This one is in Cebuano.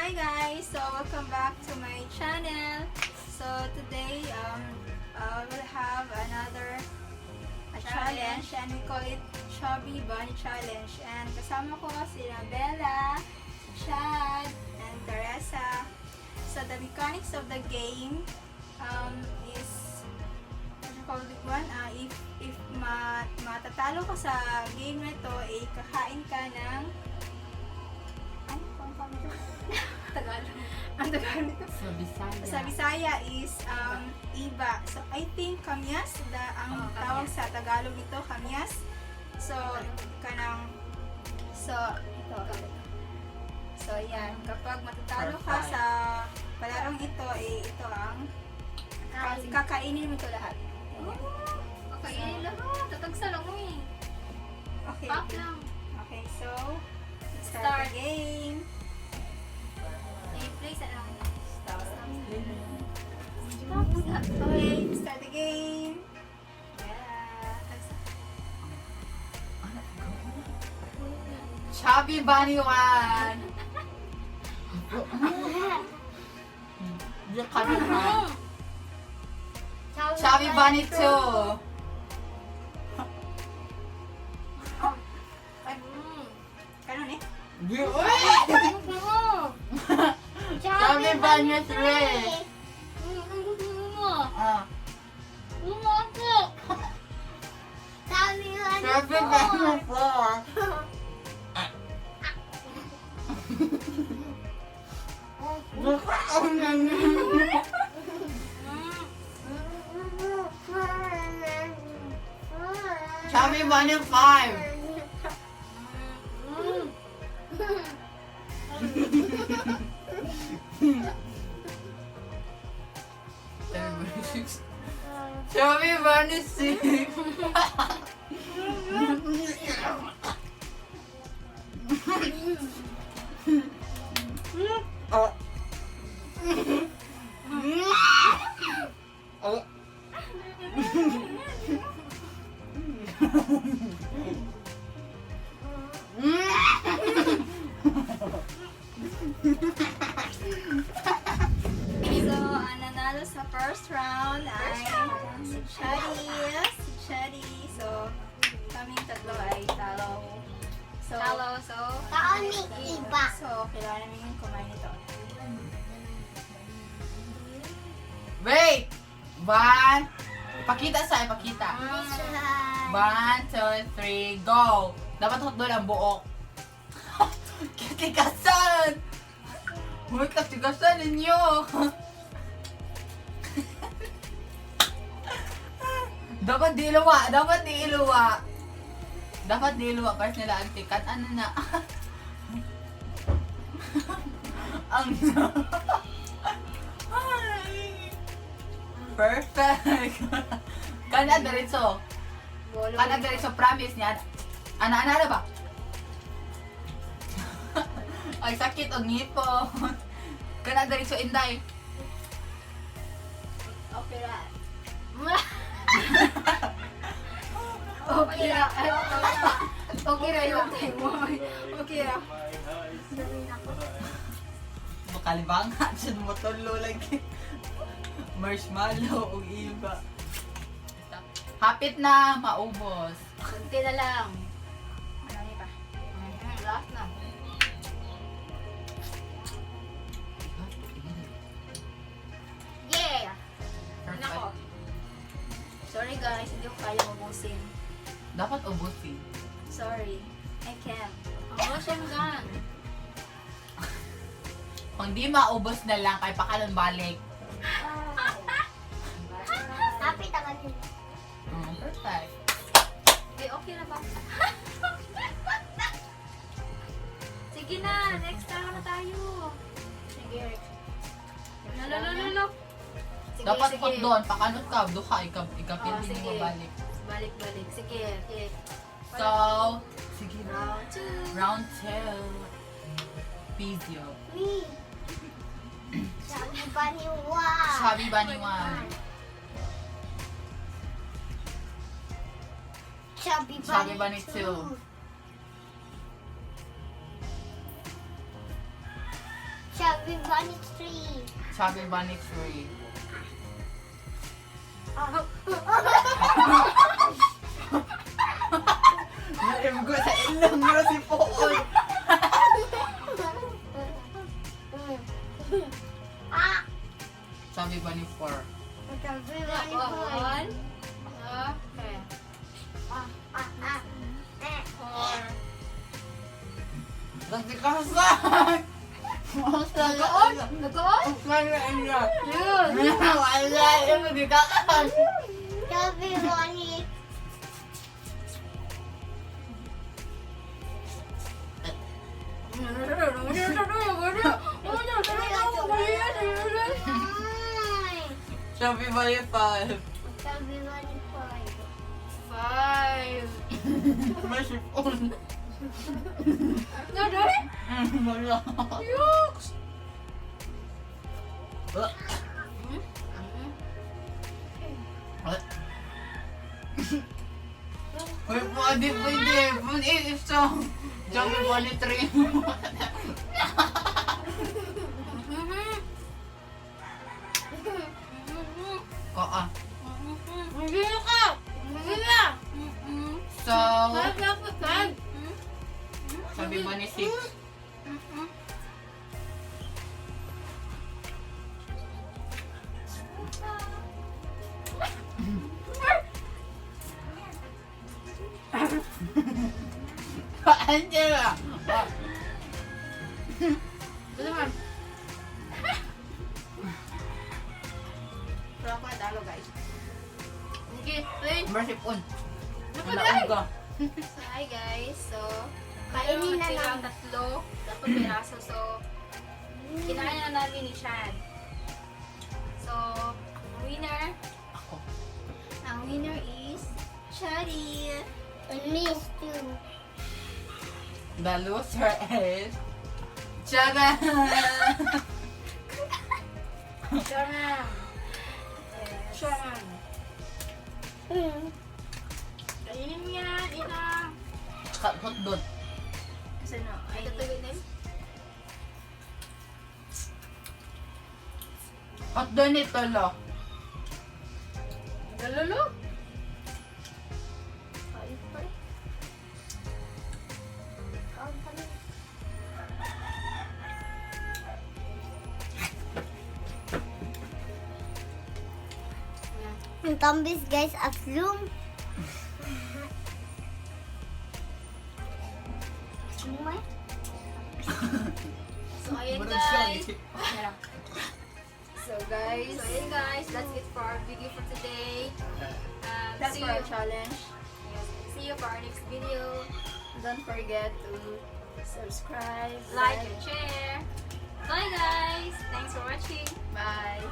Hi guys! So welcome back to my channel. So today we'll have another a challenge and we call it Chubby Bunny Challenge. And kasama ko sila Bella, si Chad, and Teresa. So the mechanics of the game is what you call it one? If matatalo ka sa game na ito, eh, kakain ka ng ano kung paano ito? Tagalog. Ang Tagalog nito? Sa Bisaya. Sa Bisaya is iba. So I think kamyas ang Oh, tawag kamyas. sa Tagalog nito, kamyas. So kanang so ito. So yan, kapag matatalo ka Perfect. sa palarong ito, eh, ito ang kakainin mo ito lahat. Ayan. Kakainin lahat. Tatagsa lang mo eh. Okay. Pack lang. Okay, so let's start Start. the game. I-play sa lang. Start. Stop. Stop. Okay, start the game. Yeah. Tagsa. Chubby Bunny 1! Chubby Bunny 2! Ay, kanon eh. Chubby Bunny 3! Ah, Chubby Bunny 4! Chubby Bunny 5! Chubby Bunny 6. Chubby Bunny 6. Oh. Oh. So, ang nanalo sa first round ay si Chaddy. Si Chaddy. So, kaming tatlo ay talo. So, Talo, so. So, kailangan namin kumain ito. Wait! One. Pakita sa, pakita. One, two, three, go! Dapat hotdog ang buok. Katigasan! Uy, katigasan ninyo! Dapat di iluwa! Dapat di iluwa! Dapat di iluwa para nila ang tikat. Ano na? Ang... Ay! Perfect! Kana diretso. Bolo. Kana diretso promise niya. Ana ana na ba? Ay sakit og ngipon. Kana diretso inday. Okay ra. Okay ra. Okay ra yung time mo. Okay ra. Makalibanga siya mo tulo lagi. Marshmallow og iba. Hapit na maubos. Kunti na lang. Marami pa. Last na. Yeah! Perfect. Nako. Sorry guys, hindi ko kaya ubusin. Dapat ubusin. Sorry. I can't. Ang ocean gun. Kung di maubos na lang kay pakalon balik. Perfect. Eh, okay na ba? Sige na, next round na tayo. Sige. Lalo, lalo, lalo. Sige, Dapat sige. hot doon, pakanot ka, duha, ikaw, ikaw, Oh, hindi mo sige. balik. Balik, balik. Sige. Okay. So, sige na. Round two. Round 2. Physio. Chubby Bunny 1. Chubby Chubby Bunny Bunny 2. Chubby Chubby Bunny 3. Chubby Bunny 3. Naimgo sa ilong mo si Poon. Ah! Chubby Bunny 4. Chubby Bunny 4. One, two, three, Ah, ah, ah. Eh. four. Nagkakasan! Nagaon? Nagaon? Yun. Wala! Yung nagkakasan! Chubby Bunny. Ay. Chubby Bunny 5. Chubby Bunny 5. Five. May sipon. Naday? Wala. Yucks! Uy, pwede, pwede. Pwede, if so. Chubby Bunny 3. Kaa. Hindi ka! Hindi na! So, Five lang po, five. Chubby Bunny 6. Angela! Ito naman. Pero ako natalo, guys. Okay, wait. Mercy pon. Naku, Wala dai! uga. So, hi guys. So, Kainin na silang lang. tatlo piraso. So, kinain na namin ni Shan. So, ang winner, Ako. ang winner is Shari. And me too. The loser is... Chaga! Sharon. Sharon. Kainin niya, ina. Tsaka hot dog. Kasi no, ay tatabi din. Hot dog nito lo. Galolo. Kain pa eh. Kain pa rin. Ang tambis guys, aslum. Aslum eh. So, ayun Murag siya, guys. eh. So guys, so ayun guys, that's it for our video for today. That's See for our you. challenge. Yes, see you for our next video. Don't forget to subscribe, Like and share. Bye guys. Thanks for watching. Bye.